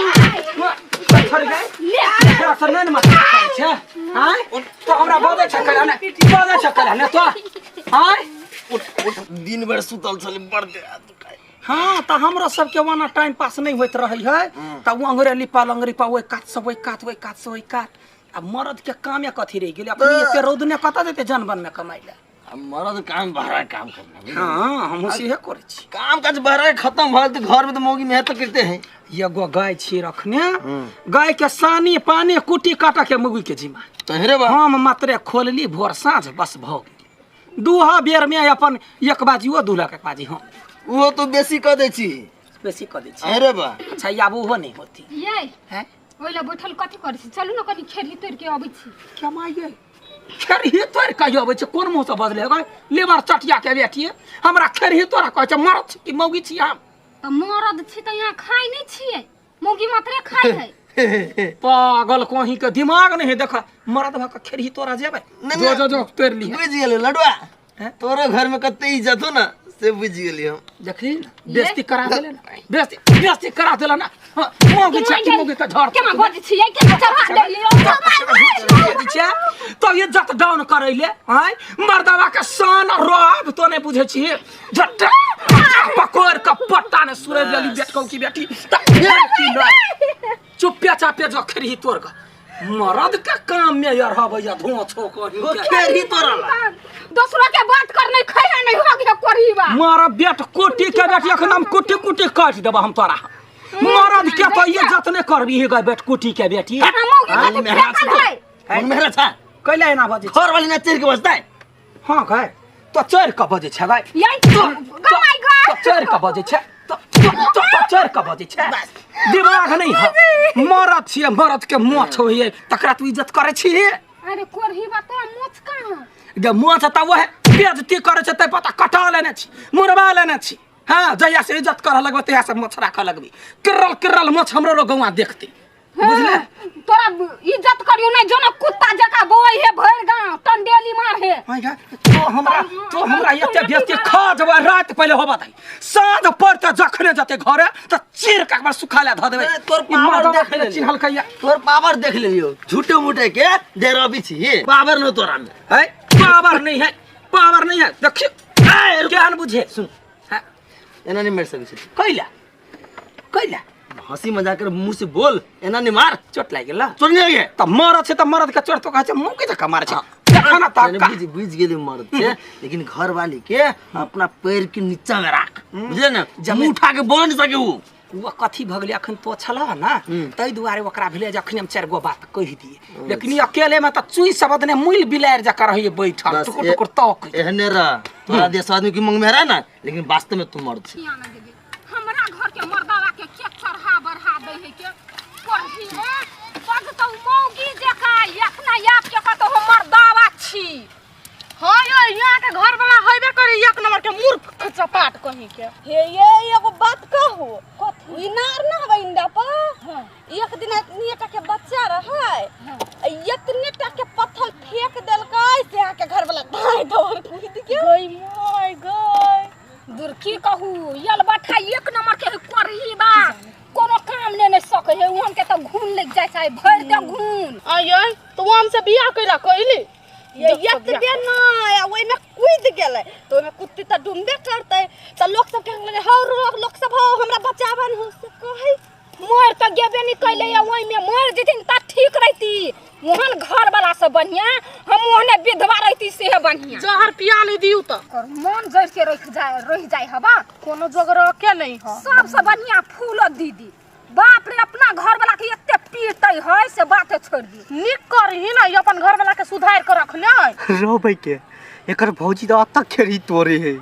छोड़ गए तोरा से नहि ने मतलब करै छै आँय तो हमरा बजै छै कहिया ने बजै छै कहिया ने तो आँय दिन भरि सुतल छलै बड़ देह दुखाइ हाँ तऽ हमरा सबके ओना टाइम पास नहि होइत रहै है तऽ ओ अंगुरे लिपा लंगरी पा ओहि कात से ओहि कात ओहि कात से ओहि कात आ मरद के कामे कथी रहि गेलै अपने एते रौद ने कतऽ जेतै जनबन मे कमाइ लए आ मरद काम बहरा काम करना हाँ हमहूँ सेहे करै छी काम काज बहरा खत्म भऽ तऽ घर में तऽ मौगी मेहनत करते हैं एगो गाय छी रखने गाय के सानी पानी कुटी काटऽ के मौगी के जिम्मा तहरे बा हम मात्रे खोलली भोर साँझ बस भऽ गेल दूह बेर में अपन एक बाजी ओ दूहलक एक बाजी हम ओहो तो बेसी कऽ दै छी बेसी कऽ दै छी अरे बा अच्छा आब ओहो नहि होती ये हैं ओहि लए बैठल कथी करै छी चलू ने कनी खेरही तोड़ि के अबै छी कमाइए खेरही तोड़ि कऽ अबै छै कोन मुँहसँ बजले गए लेबर चटिया के बेटिए हमरा खेरही तोरा कहै छै मरद छी कि मौगी छी हम तऽ मरद छी तऽ यहाँ खाइ नहि छियै मौगी मात्रे खाइ है पागल कहीं के दिमाग नहीं है देख मरद भऽ के खेरही तोरा जेबै नहीं, जो जो जो तोड़ि ली बुझि गेलै लडुआ हैं? तोरो घर में कते इज्जत हो ना से बुझि गेलियै हम देखली ना बेइज्जती करा देले ना बेइज्जती बेइज्जती करा देला ना हाँ, मौगी छै कि मौगी के झड़ केना बजै छियै केना चढ़ा देलियै छै तो ये जत डाउन करैले आय मर्दवा के शान और रौब तो नहीं बुझै छी झट पकड़ के पट्टा ने सुरैर लेली बेटकौ की बेटी त की नहीं चुप्पे चापे जो खेरही तोड़ के मर्द के काम में यार हबै या धुआं छो करी वो खेरही तोड़ला दोसरो के बात कर नहीं खैया नहीं हो गया कोरीबा मारा बेट कोटी के बेटी एखन हम कुटी कुटी काटि देबा हम तोरा मरद के तो ये जतने करबी हे गए बेट कुटी के बेटी मौगी कथी फेकल है मन मेहरा छा कैला एना बजै छै घर वाली ना चढ़ के बजता है हाँ गए तो चढ़ के बजै छै गए यही गमाइ तो गए चढ़ के बजै छै तो तो तो चढ़ के बजै छै दिमाग नहीं है मरद छियै मरद के मोछ होइए तकरा तू इज्जत करै छी अरे कोरही बा तोरा मोछ कहाँ जे मोछ तऽ वएह बेजती करै छै ताहि पता कटा लेने छी मुड़बा लेने छी हाँ जहिया से इज्जत करऽ लगबै तहिया से मोछ राखऽ लगबी किरल किरल मोछ हमरो गौआ देखती बुझले तोरा इज्जत करियो नहीं जोना कुत्ता जका बोई है भर गांव टंडेली मार है my God, तो हमरा एते बेजती खा जबै रात पहिले होबा दही साँझ पड़ते जखने जते घरे तऽ चीर के एकबार सुखा ले धऽ देबै ए, तोर ई पावर मर्दवा देख लेली। चिन्हलकैया तोर पावर देख लेलियो झूठे मूठे के डेराबी छी पावर न तोरा में है पावर नहीं है पावर नहीं है देखियो ए, केहन बुझे सुन हाँ, एना नहीं मार सकै छी कैला कैला हंसी मजाक कर मुंह से बोल एना नहीं मार चोट लागि गेल चोट नहीं लगे तऽ मरद छै तऽ मरद के चोट तो कहै छै मुँह के जकाँ मारै छै देखा ना यानी तऽ बुझ बुझ गेली मर्द छै लेकिन घर वाली के अपना पैर के नीचा में राख बुझले ना मुंह उठा के बोल नहीं सके उ ओ कथी भऽ गेलै अखन तो छलह ने ताहि दुआरे ओकरा भेलै जे अखन हम चारि गो बात कहि दियै लेकिन ई अकेले में तऽ चुई शब्द ने मुइल बिलारि जकाँ रहैए बैठल बस टुकुर टुकुर तक एहने रह तोरा देश आदमी की मंग में रह ना लेकिन वास्तव में तू मर्द छै किया ना देबे हमरा घर के मर्दावा के के चढ़ा बढ़ा दै है के पढ़ी रे पग तो मौगी जका अपना आप के कतो हम मर्दावा छी हाँ यो यहाँ के घर वाला हेबे करे एक नंबर के मूर्ख चपाट कहीं के हे ये एगो बात कहू इनार ना हवे इंडा पर एक दिन इतने टा के बच्चा रहे इतने टा के पत्थर फेंक देलकै से अहाँ के घर वाला धाय दौड़ कूद गेल गई my गई दूर की कहू यल बठा एक नंबर के करही बा कोनो काम ने नहीं सके है उहन के तो घून लग जाय छै भर दे घून आय तो वो हमसे बियाह कैला कैली ये एतबे नहि आ ओहिमे कूदि गेलै तऽ ओहिमे कुत्ती तऽ डूबबे करतै तऽ लोक सब कहै लगलै हौ लोक सब हौ हमरा बचावन हो से कहै मर तऽ गेबे नहीं कैले या ओहिमे मर जेथिन तऽ ठीक रहती ओहन घर वाला से बढ़िया हम ओहने विधवा रहती से बढ़िया जहर पिया ले दियू तो कर मन जड़ के रह जाए रह जाए हवा कोनो जगह रखे नहीं हो सबसे बढ़िया फूल दीदी बाप रे अपना घर वाला के एते पीटै है से बाते छोड़ दी निक करही ना ये अपन घर वाला के सुधार के रखने रोबै के एकर भौजी तऽ अतक खेरी तोड़े है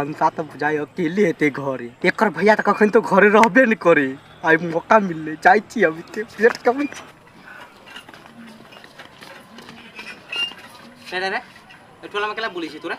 अंसा तऽ बुझाइ अकेले हेतै घरे एकर भैया तऽ कखन तऽ घरे रहबे नहि करे आइ मौका मिललै जाइ छी अभी के पेट कमै छी रे रे रे ए टोला में केला बोली छी तोरा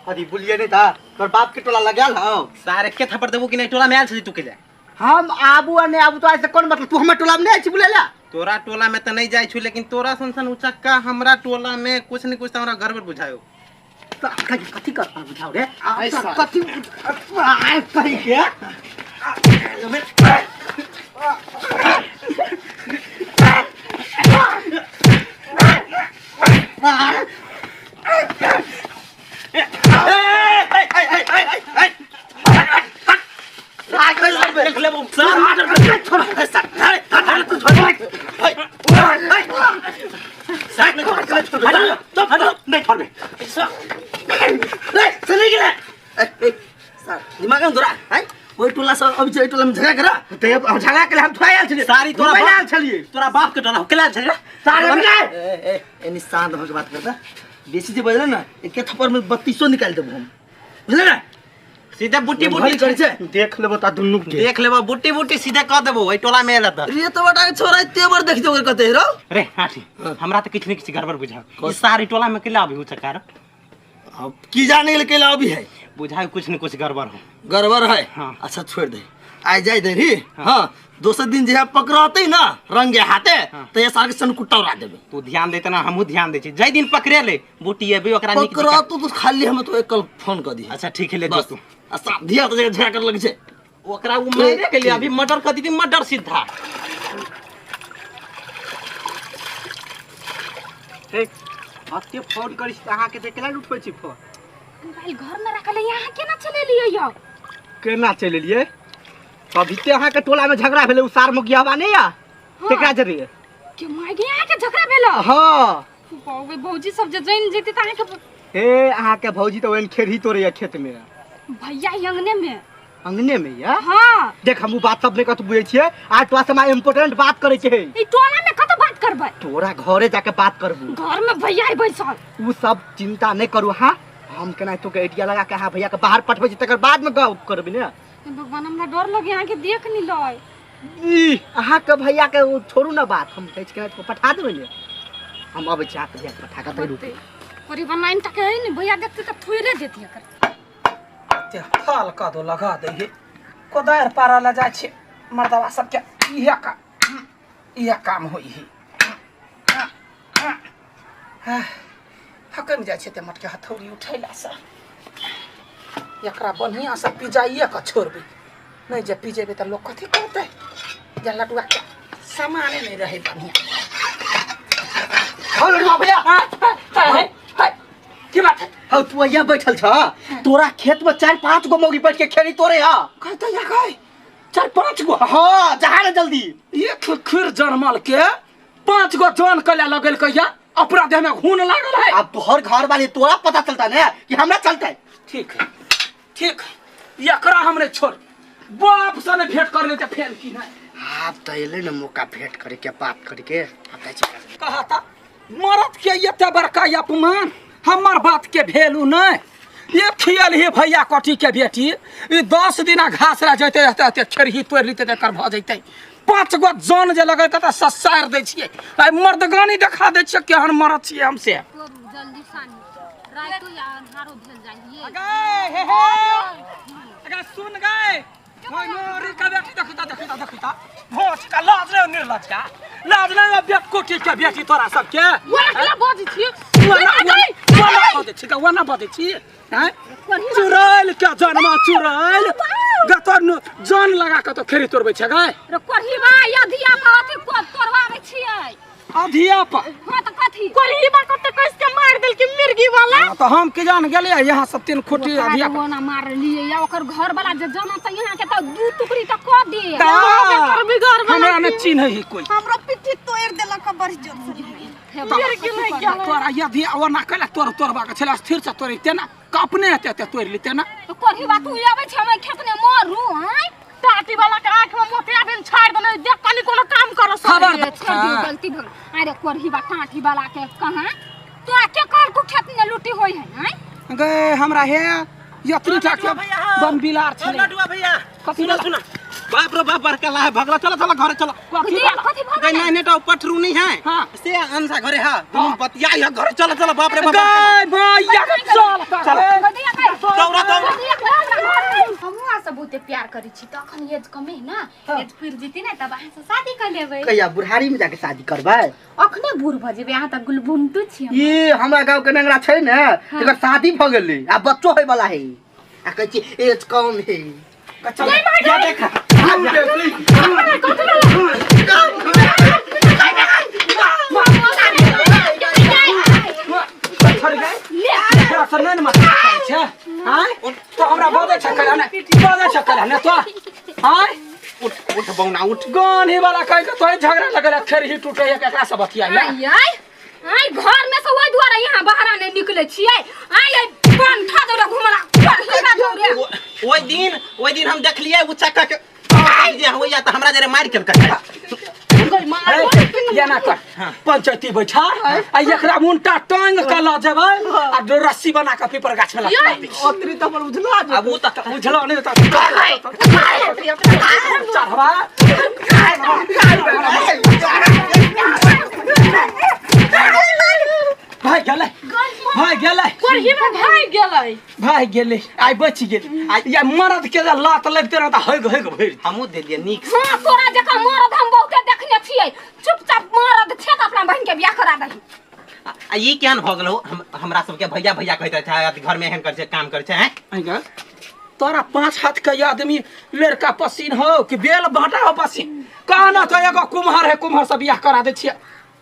अरे बोलिए नहीं था तोर बाप के टोला लगाल हौ सारे के थप्पड़ देबो कि नहीं टोला में आयल छी तू के जा हम आबू आ नहीं आबू तो ऐसे कौन मतलब तू हमर टोला में नहीं छी बोले ला तोरा टोला में त नहीं जाइ छु लेकिन तोरा सन सन उचक्का हमरा टोला में कुछ न कुछ त हमरा गड़बड़ बुझायो। कथी कर बुझाओ रे कथी आय कहि के दिमाग में तोरा हैं ओइ टोला से अभी जे टोला में झगड़ा करा ते झगड़ा के हम थोड़ा आयल छलिए सारी तोरा घुमै लए बाप आयल छलिए तोरा बाप के टोला केला छलिए सारे मिलाए ए ए एनी शांत होके बात करता बेसी जे बजले ना एके थप्पड़ में 32 निकाल देबो हम बुझले ना सीधे बुट्टी भरी बुट्टी करै छै देख लेबो ता दुनू के देख लेबो बुट्टी बुट्टी सीधे कह देबो एहि टोला में एला त रे तो बटा के छोरा एते बार देख देबो कते रो रे हाथी हमरा त किछु ने किछु गड़बड़ बुझाओ ई सारी टोला में केला अभी चकार अब की जाने के केला अभी है बुझाओ कुछ न कुछ गड़बड़ हो गड़बड़ है हाँ। अच्छा छोड़ दे आइ जाय दे री हाँ दोसर दिन जे पकड़ते ना रंगे हाथे हाँ। तो ये सारे सन कुट्टा उड़ा देबे तू ध्यान देते ना हमहू ध्यान दै छी जाहि दिन पकड़े ले बूटी एबे ओकरा नीक जकाँ- पकड़तो तो खाली हम तो एक कल फोन कर दी अच्छा ठीक है ले जो बस तू आ साफ धिया तो झगड़ा कर लगे छै ओकरा उ मारे के लिए अभी मर्डर कर दीदी मर्डर सीधा हे अते फोन करी छी अहाँ के केना उठबै छी फोन मोबाइल घर में रखल है यहाँ केना चलेलियै यौ केना चलि एलियै अभी ते अहाँ के टोला में झगड़ा भेलै उ सार मुखियावा नहीं या तेकरा जरिए के माय गे यहाँ के झगड़ा भेल हाँ बाबू भौजी सब जे जानि जेतै तऽ अहाँके हे अहाँ के भौजी तो ओहन खेरही तोड़ैया खेत में भैया ही अंगने में अंगने में या हाँ देख हम उ बात सब नहीं कत बुझै छियै आज तोरा से हमरा इम्पोर्टेंट बात करे के है ई टोला में कतौ बात करबै तोरा घरे जाके बात करबू घर में भैया ही बैसल उ सब चिंता नहीं करू हाँ हम केना तो के आइडिया लगा के अहाँ भैया के बाहर पठबै छी तकर बाद में गप करबी ने हे भगवान हमरा डर लगे अहाँके देख नहीं लय ई अहाँ के भैया के ओ छोड़ू ना बात हम कहै छी केना तो पठा देबै ने हम अबै छी अहाँके भैया के पठा के तै रुकू करीब 9 टके है ने भैया देखते तऽ थोड़े देती एकर ते फल कदो लगा दै हे कोदारि पारा लए जाइ छै मर्दवा सबके इएह काम इएह काम होइ है हकमि जाइ छै ते मटके हथौड़ी उठेलासँ एकरा बढ़िआँसँ पिजाइए कऽ छोड़बै नहि जे पिजेबै तऽ लोक कथी कहतै जे लटुआके सामाने नहि रहै बढ़िआँ हौ लडुआ भैया की बात है हौ तू यहाँ बैठल छ तोरा खेत में 4-5 गो मौगी बैठ के खेरी तोरे हा कहते या कहे 4-5 गो हाँ जहा ना जल्दी एक खीर जनमल के 5 गो जन कला लगल कहिया अपना देह में घून लागल है अब तोहर घर वाले तोरा पता चलता ना कि हमरा चलता है ठीक है ठीक है एकरा हमरे छोड़ बाप से ने भेंट कर लेते फेर की नहीं आप तो एले ना मौका भेंट करे के बात करे के अब जाइ छी कहा था मरद के एते बड़का अपमान हमर बात के भेलू नहीं ये खियल ही भैया कटी के बेटी ई 10 दिना घास ला जैते रहते रहते खेरही तोड़ि लेते एकर भऽ जैते 5 गो जन जे लगेते तऽ ससारि दै छियै आइ मर्दगानी देखा दै छियै केहन मरद छियै हम से जल्दी सानी रातो या अन्हारो भेल जाइए गए हे हे अगर सुन गए मोरी का बेटी देखता देखता देखता भोज का लाज नहीं निर्लज का लाज नहीं बेट कोठी के बेटी तोरा सबके ओना केना बजै छी वना बजै छी का वना बजै छी हैं चुड़ैल के जन्मा चुड़ैल गतर जन लगा के तो खेरी तोड़बै छै गए रे कोढ़ीबा अधिया पर अथी को तोड़वाबै छियै अधिया पर हां तऽ कथी कोढ़ीबा कते कस के मार देलकी मिर्गी वाला तऽ हम की जान गेलियै यहाँ सब 3 खूटी अधिया पर ओना मारलियै या ओकर घर वाला जे जाना तऽ यहाँ के तऽ 2 टुकड़ी तऽ कऽ दे हमरा ने चिन्है ही कोई हमरो पिट्ठी तोड़ देलक बड़ी जोर से तोरा यदि ओना कैला तोड़ तोड़बाक छलै स्थिर से तोड़िते ना अपने एते एते तोड़ि लेते ना तऽ कोढ़ीबा तू आबै छै हम खेत ने मरू आँय टाटी वाला के आंख में मोतिया बिन छाड़ देने देख कनी कोनो काम करो खबर छोड़ दियो गलती भऽ गेल। अरे कोढ़ीबा टाटी वाला के कहाँ तोरा के कहल को खेत ने लुटी होई है आँय गए हमरा हे यत्री टा के बम बिलार छलै लडुआ भैया कथी सुना सुना बाप रे बाप बड़का लाहे भगला चलो चलो घरे चलो कथी कथी भऽ गई नहीं तो पठरू नहीं है हाँ। से अंसा घरे हा दुनू बतिया है घरे चलो चलो बाप रे बाप गए भैया के चल चल दौड़ा दौड़ा हमहूँ सब बहुते प्यार करै छी तऽ अखन एज कमे है ना, एज पुरि जेतै ने तब अहाँ से शादी कर लेबै। कहिया बुढ़ारी में जाके शादी करबै? अखने बूढ़ भऽ जेबै, अहाँ तऽ गुलबुंटू छी हमर। ई हमरा गाँव के नेंगरा छै ने, एकर शादी भऽ गेलै आ बच्चो होय वाला है, आ कहै छी एज कम है। चल जा देख। छोड़ गए तोरा से नहि ने मत छै आय, तो हमरा बजै छै कहिया ने, बजै छै कहिया ने तो आय। उठ उठ बौना उठ। गानी वाला कहि के तोरे झगड़ा लगल, खेर ही टूटे है, केकरा से बतियाइ आइ आइ आइ घर में से ओहि दुआरे यहाँ बाहरा नहीं निकले छियै। आइ आइ पंठा दौड़े घुमला पढ़ेगा दौड़े। ओहि दिन हम देखलियै उ चक्का के जे होइया तऽ हमरा जरे मारि केलकै। एना कर, पंचायती बैठा आ एकरा मुंटा टांग के लऽ जेबै आ रस्सी बना के पीपर गाछ में लटका देबै। ओतरी तऽ हमर उझला जेतै। आब उ तऽ बुझलौ नहि तऽ चढ़वा। भाग गेलै, भाग गेलै। कोरही में भागि गेलै। भाग गेलै, आइ बचि गेलै। आ या मरद के जे लात लगतै ने तऽ हगि हगि भरि। हमहूँ देलियै नीक। हाँ, तोरा जकाँ मरद हम बहुते देखने छियै। चुपचाप मरद छै तऽ अपना बहिन के बियाह करा दही। आ ई केहन भऽ गेलौ? हमरा सबके भैया भैया कहैत रहै छै, घर में एहन करै छै, काम करै छै, हैं? आइ गे, तोरा 5 हाथ के आदमी लड़का पसीन हो कि बेल बाटा हो पसीन? कहना तो एगो कुम्हर है, कुम्हर से बियाह करा दै छियै।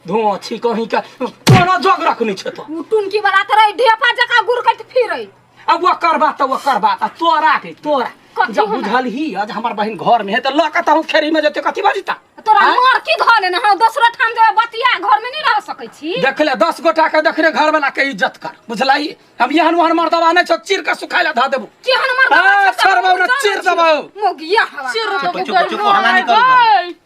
धुआं छी कहीं के कोनो जोग रखनी छै तो। उ टुनकी वाला तऽ रहै ढेपा जकाँ गुरकैत फिरै। अब वो करबा तऽ वो करबा आ तोरा के तोरा कथी जब हमरा? बुझलही आज हमर बहिन घर में है तऽ लऽ के तहु खेरी में जेतै, कथी बजता? तोरा आँय? मर की धऽ लेने हँ? दोसरो ठाम जेबै बतिया, घर में नहीं रह सकै छी। देख ले, 10 गोटा के देखने घर वाला के इज्जत कर, बुझलही? हम एहन ओहन मर्दबा नहि छौ, चीर के सुखाय ला धऽ देबू। केहन मर्दबा हाँ, छै से छोड़बौ ने, हम चीर जानै छी। देबौ। मोगिया हवा। चिर चुप, देबो चुप, चुप, हल्ला नहि करू। गै।